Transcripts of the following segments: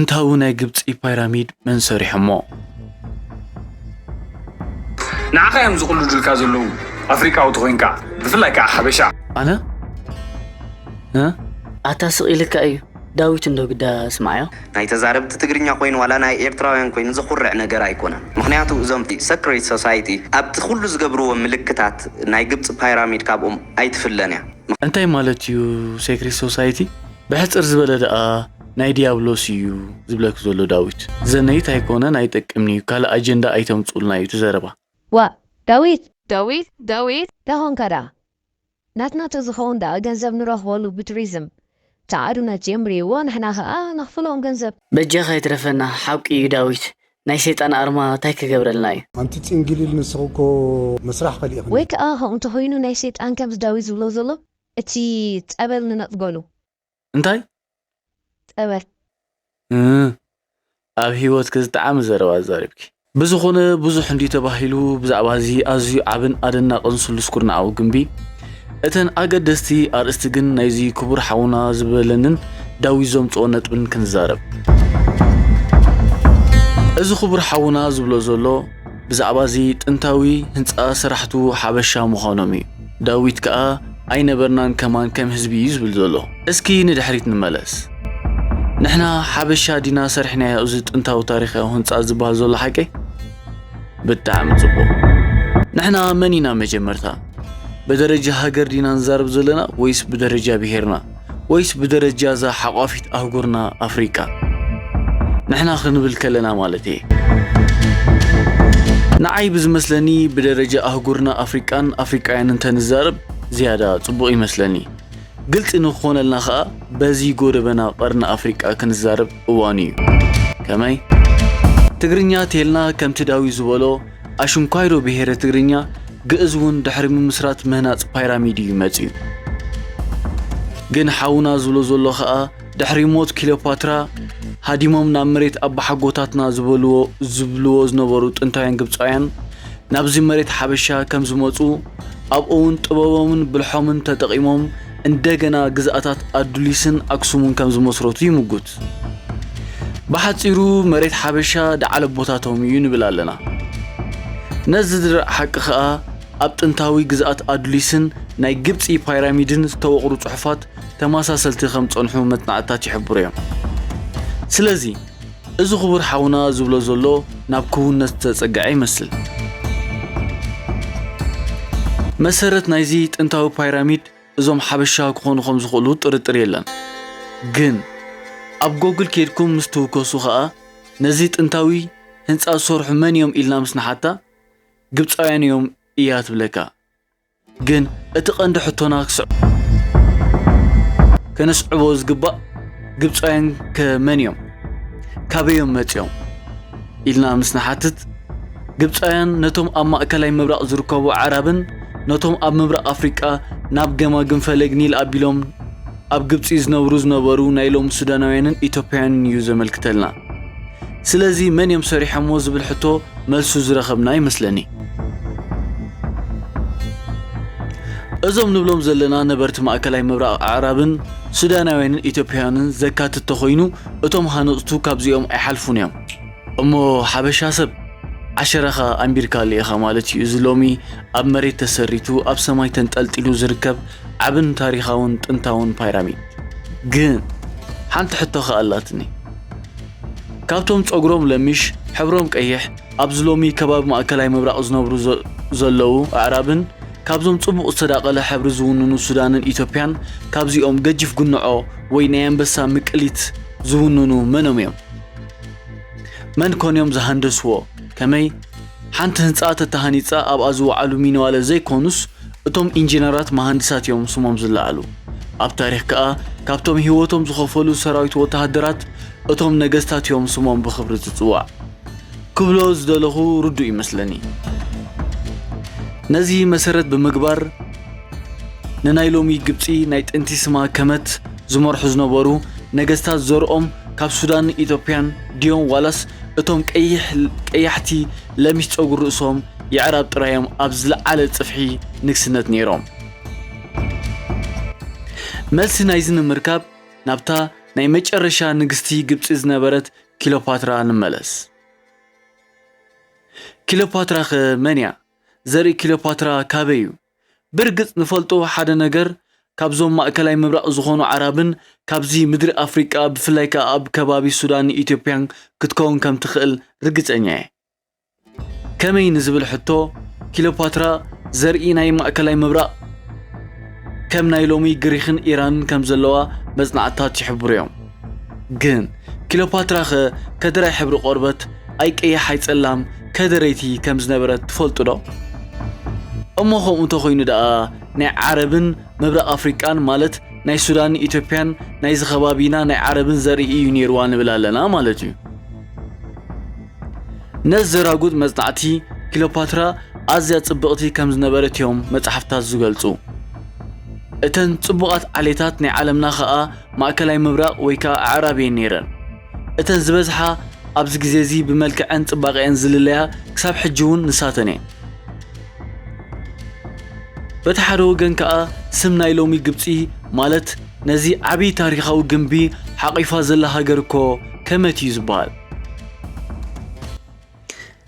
ጥንታዊ ናይ ግብፂ ፓይራሚድ መን ሰሪሖሞ? ንዓኻ እዮም ዝቕልዱልካ ዘለዉ ኣፍሪቃዊ ተኾይንካ፣ ብፍላይ ከዓ ሓበሻ። ኣነ እ? ኣታ ስቕ ኢልካ እዩ ዳዊት እንዶ ግዳ ስማዓዮ። ናይ ተዛረብቲ ትግርኛ ኮይኑ ዋላ ናይ ኤርትራውያን ኮይኑ ዘኹርዕ ነገር ኣይኮነን። ምኽንያቱ እዞም ሰክሬት ሶሳይቲ ኣብቲ ኩሉ ዝገብርዎ ምልክታት ናይ ግብፂ ፓይራሚድ ካብኦም ኣይትፍለን እያ። እንታይ ማለት እዩ ሴክሬት ሶሳይቲ? ብሕፅር ዝበለ ደኣ ናይ ዲያብሎስ እዩ ዝብለክ ዘሎ ዳዊት። ዘነይት ኣይኮነን ኣይጠቅምን እዩ፣ ካልእ ኣጀንዳ ኣይተምፅኡልና እዩ እቲ ዘረባ። ዋ ዳዊት ዳዊት ዳዊት ዳኾንካ ደኣ ናትና ተዝኸውን ደኣ ገንዘብ ንረኽበሉ ብቱሪዝም ጸዓዱ ነጀምርዎ ንሕና ኸኣ ነኽፍሎም ገንዘብ። በጃኻ ይትረፈና ሓቂ እዩ ዳዊት ናይ ሰይጣን ኣርማ ታይ ክገብረልና እዩ። ኣንቲ ጽንግሊል ንስኺ እኮ መስራሕ ከሊእኽኒ። ወይ ከኣ ከምኡ እንተኾይኑ ናይ ሰይጣን ከምዚ ዳዊት ዝብሎ ዘሎ እቲ ጸበል ንነጽገሉ። እንታይ? ጸበል። እ፣ ኣብ ህይወትኪ ዝጠዓመ ዘረባ ኣዛሪብኪ። ብዝኾነ ብዙሕ እንድዩ ተባሂሉ ብዛዕባ እዚ ኣዝዩ ዓብን ኣደናቕን ስሉስ ኩርናዓዊ ግምቢ። እተን ኣገደስቲ ኣርእስቲ ግን ናይዚ ክቡር ሓውና ዝበለንን ዳዊት ዘምጽኦ ነጥብን ክንዛረብ። እዚ ክቡር ሓውና ዝብሎ ዘሎ ብዛዕባ እዚ ጥንታዊ ህንጻ ሰራሕቱ ሓበሻ ምዃኖም እዩ። ዳዊት ከኣ ኣይነበርናን ከማን ከም ህዝቢ እዩ ዝብል ዘሎ። እስኪ ንድሕሪት ንመለስ። ንሕና ሓበሻ ዲና ሰሪሕናዮ እዚ ጥንታዊ ታሪኻዊ ህንጻ ዝበሃል ዘሎ ሓቀይ? ብጣዕሚ ጽቡቕ። ንሕና መን ኢና መጀመርታ? ብደረጃ ሃገር ዲና ንዛረብ ዘለና ወይስ ብደረጃ ብሄርና? ወይስ ብደረጃ እዛ ሓቋፊት ኣህጉርና ኣፍሪቃ? ንሕና ክንብል ከለና ማለት እየ። ንዓይ ብዝመስለኒ ብደረጃ ኣህጉርና ኣፍሪቃን ኣፍሪቃውያን እንተንዛረብ ዝያዳ ጽቡቕ ይመስለኒ። ግልጺ ንክኾነልና ኸኣ በዚ ጎደበና ቀርኒ ኣፍሪቃ ክንዛረብ እዋኑ እዩ። ከመይ? ትግርኛ ቴልና ከምቲ ዳዊት ዝበሎ ኣሽንኳይዶ ብሄረ ትግርኛ ግእዝ እውን ድሕሪ ምምስራት ምህናጽ ፓይራሚድ እዩ መጺኡ። ግን ሓውና ዝብሎ ዘሎ ኸኣ ድሕሪ ሞት ክሊዮፓትራ ሃዲሞም ናብ መሬት ኣባሓጎታትና ዝበልዎ ዝብልዎ ዝነበሩ ጥንታውያን ግብጻውያን ናብዚ መሬት ሓበሻ ከም ዝመጹ ኣብኡ እውን ጥበቦምን ብልሖምን ተጠቒሞም እንደገና ግዝኣታት ኣዱሊስን ኣክሱምን ከም ዝመስረቱ ይምጉት። ብሓጺሩ መሬት ሓበሻ ደዓል ኣቦታቶም እዩ ንብል ኣለና። ነዚ ዝርእ ሓቂ ኸኣ ኣብ ጥንታዊ ግዝኣት ኣዱሊስን ናይ ግብጺ ፓይራሚድን ዝተወቕሩ ጽሑፋት ተመሳሰልቲ ከም ጸንሑ መጽናዕትታት ይሕብሩ እዮም። ስለዚ እዚ ክቡር ሓውና ዝብሎ ዘሎ ናብ ክውንነት ዝተጸግዐ ይመስል። መሰረት ናይዚ ጥንታዊ ፓይራሚድ እዞም ሓበሻ ክኾኑ ከም ዝኽእሉ ጥርጥር የለን። ግን ኣብ ጎግል ኬድኩም ምስ ትውከሱ ኸኣ ነዚ ጥንታዊ ህንጻ ዝሰርሑ መን እዮም ኢልና ምስ ንሓታ ግብጻውያን እዮም እያ ትብለካ። ግን እቲ ቀንዲ ሕቶና ክስዕ ከነስዕቦ ዝግባእ ግብጻውያን ከ መን እዮም? ካበይ እዮም መጺኦም? ኢልና ምስ ንሓትት ግብጻውያን ነቶም ኣብ ማእከላይ ምብራቕ ዝርከቡ ኣዕራብን ነቶም ኣብ ምብራቕ ኣፍሪቃ ናብ ገማግም ፈለግ ኒል ኣቢሎም ኣብ ግብጺ ዝነብሩ ዝነበሩ ናይ ሎሚ ሱዳናውያንን ኢትዮጵያውያንን እዩ ዘመልክተልና። ስለዚ መን እዮም ሰሪሖሞ ዝብል ሕቶ መልሱ ዝረኸብና ይመስለኒ። እዞም ንብሎም ዘለና ነበርቲ ማእከላይ ምብራቕ ኣዕራብን ሱዳናውያንን ኢትዮጵያውያንን ዘካትት ተኾይኑ እቶም ሃነፅቱ ካብዚኦም ኣይሓልፉን እዮም። እሞ ሓበሻ ሰብ ዓሸራኻ ኣንቢርካሉ ኢኻ ማለት እዩ። እዚ ሎሚ ኣብ መሬት ተሰሪቱ ኣብ ሰማይ ተንጠልጢሉ ዝርከብ ዓብን ታሪኻውን ጥንታውን ፓይራሚድ። ግን ሓንቲ ሕቶ ከኣ ኣላትኒ። ካብቶም ጸጉሮም ለሚሽ፣ ሕብሮም ቀይሕ፣ ኣብዚ ሎሚ ከባቢ ማእከላይ ምብራቕ ዝነብሩ ዘ- ዘለዉ ኣዕራብን ካብዞም ጽቡቕ ዝተዳቐለ ሕብሪ ዝውንኑ ሱዳንን ኢትዮጵያን ካብዚኦም ገጂፍ ጉንዖ ወይ ናይ ኣንበሳ ምቅሊት ዝውንኑ መኖም እዮም? መን ኮን እዮም ዝሃንደስዎ? ከመይ? ሓንቲ ህንጻ ተተሃኒጻ ኣብኣ ዝወዓሉ ሚነዋለ ዘይኮኑስ እቶም ኢንጂነራት መሃንድሳት እዮም ስሞም ዝለዓሉ። ኣብ ታሪኽ ከኣ ካብቶም ህይወቶም ዝኸፈሉ ሰራዊት ወተሃደራት እቶም ነገስታት እዮም ስሞም ብኽብሪ ዝጽዋዕ። ክብሎ ዝደለኹ ርዱእ ይመስለኒ። ነዚ መሰረት ብምግባር ንናይ ሎሚ ግብጺ ናይ ጥንቲ ስማ ከመት ዝመርሑ ዝነበሩ ነገስታት ዘርኦም ካብ ሱዳንን ኢትዮጵያን ድዮም ዋላስ እቶም ቀይሕ ቀያሕቲ ለሚሽ ጸጉሪ ርእሶም የዕራብ ጥራዮም ኣብ ዝለዓለ ጽፍሒ ንግስነት ነይሮም? መልሲ ናይዚ ንምርካብ ናብታ ናይ መጨረሻ ንግስቲ ግብጺ ዝነበረት ኪሎፓትራ ንመለስ። ኪሎፓትራኸ መን እያ? ዘርኢ ኪሎፓትራ ካበይ እዩ? ብርግጽ ንፈልጦ ሓደ ነገር፣ ካብዞም ማእከላይ ምብራቕ ዝኾኑ ዓራብን ካብዚ ምድሪ ኣፍሪቃ ብፍላይ ከኣ ኣብ ከባቢ ሱዳን ኢትዮጵያን ክትከውን ከም ትኽእል ርግጸኛ እየ። ከመይ ንዝብል ሕቶ፣ ኪሎፓትራ ዘርኢ ናይ ማእከላይ ምብራቕ ከም ናይ ሎሚ ግሪኽን ኢራንን ከም ዘለዋ መጽናዕትታት ይሕብሩ እዮም። ግን ኪሎፓትራኸ ከደራይ ሕብሪ ቆርበት፣ ኣይ ቀያሕ ኣይ ጸላም፣ ከደረይቲ ከም ዝነበረት ትፈልጡ ዶ? እሞ ከምኡ እንተኾይኑ ደኣ ናይ ዓረብን ምብራቕ ኣፍሪቃን ማለት ናይ ሱዳንን ኢትዮጵያን ናይዚ ከባቢና ናይ ዓረብን ዘርኢ እዩ ነይርዋ ንብል ኣለና ማለት እዩ። ነዚ ዘራጉድ መጽናዕቲ ኪሎፓትራ ኣዝያ ጽብቕቲ ከም ዝነበረት እዮም መጻሕፍታት ዝገልጹ። እተን ጽቡቓት ዓሌታት ናይ ዓለምና ኸኣ ማእከላይ ምብራቕ ወይ ከኣ ኣዕራብ እየን ነይረን። እተን ዝበዝሓ ኣብዚ ግዜ እዚ ብመልክዐን ጽባቐአን ዝልለያ ክሳብ ሕጂ እውን ንሳተን እየን። በቲ ሓደ ወገን ከኣ ስም ናይ ሎሚ ግብጺ ማለት ነዚ ዓቢ ታሪኻዊ ግንቢ ሓቒፋ ዘላ ሃገር እኮ ከመት እዩ ዝበሃል።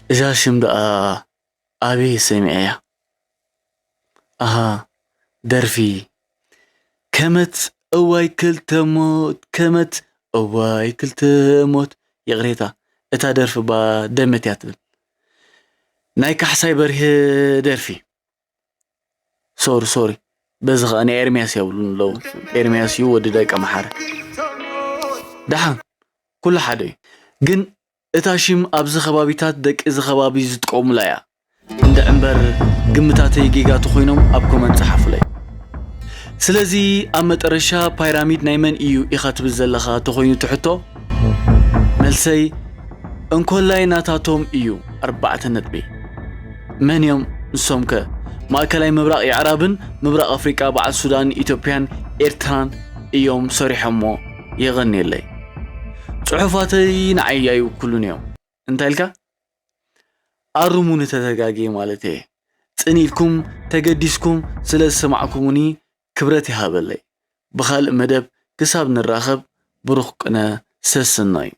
እዛ ሽም ደኣ ኣበይ ሰሚዐያ? ኣሃ፣ ደርፊ። ከመት እዋይ ክልተ ሞት፣ ከመት እዋይ ክልተ ሞት። ይቕሬታ፣ እታ ደርፊ እባ ደመት እያ ትብል። ናይ ካሕሳይ በርሄ ደርፊ። ሶሪ፣ ሶሪ። በዚ ኸኣ ናይ ኤርምያስ የብሉን ኣለዉ። ኤርምያስ እዩ ወዲ ደቂ መሓረ። ደሓን፣ ኩሉ ሓደ እዩ። ግን እታ ሽም ኣብዚ ከባቢታት ደቂ እዚ ከባቢ ዝጥቀሙላ እያ። እንድዒ እምበር ግምታተይ ጌጋ ተኾይኖም ኣብ ኮመንት ጸሓፉለይ። ስለዚ ኣብ መጠረሻ ፓይራሚድ ናይ መን እዩ ኢኻ ትብል ዘለኻ ተኾይኑ እቲ ሕቶ፣ መልሰይ እንኮላይ ናታቶም እዩ፣ ኣርባዕተ ነጥቢ። መን እዮም ንሶም ከ? ማእከላይ ምብራቕ የዕራብን ምብራቕ ኣፍሪቃ በዓል ሱዳን፣ ኢትዮጵያን ኤርትራን እዮም ሰሪሖሞ። የቐንየለይ። ጽሑፋተይ ንዓይ ኣይውክሉን እዮም። እንታይ ኢልካ? ኣርሙኒ ተተጋግየ ማለት እየ። ጽን ኢልኩም ተገዲስኩም ስለ ዝሰማዕኩሙኒ ክብረት ይሃበለይ። ብኻልእ መደብ ክሳብ ንራኸብ ብሩኽ ቅነ ሰስናዩ።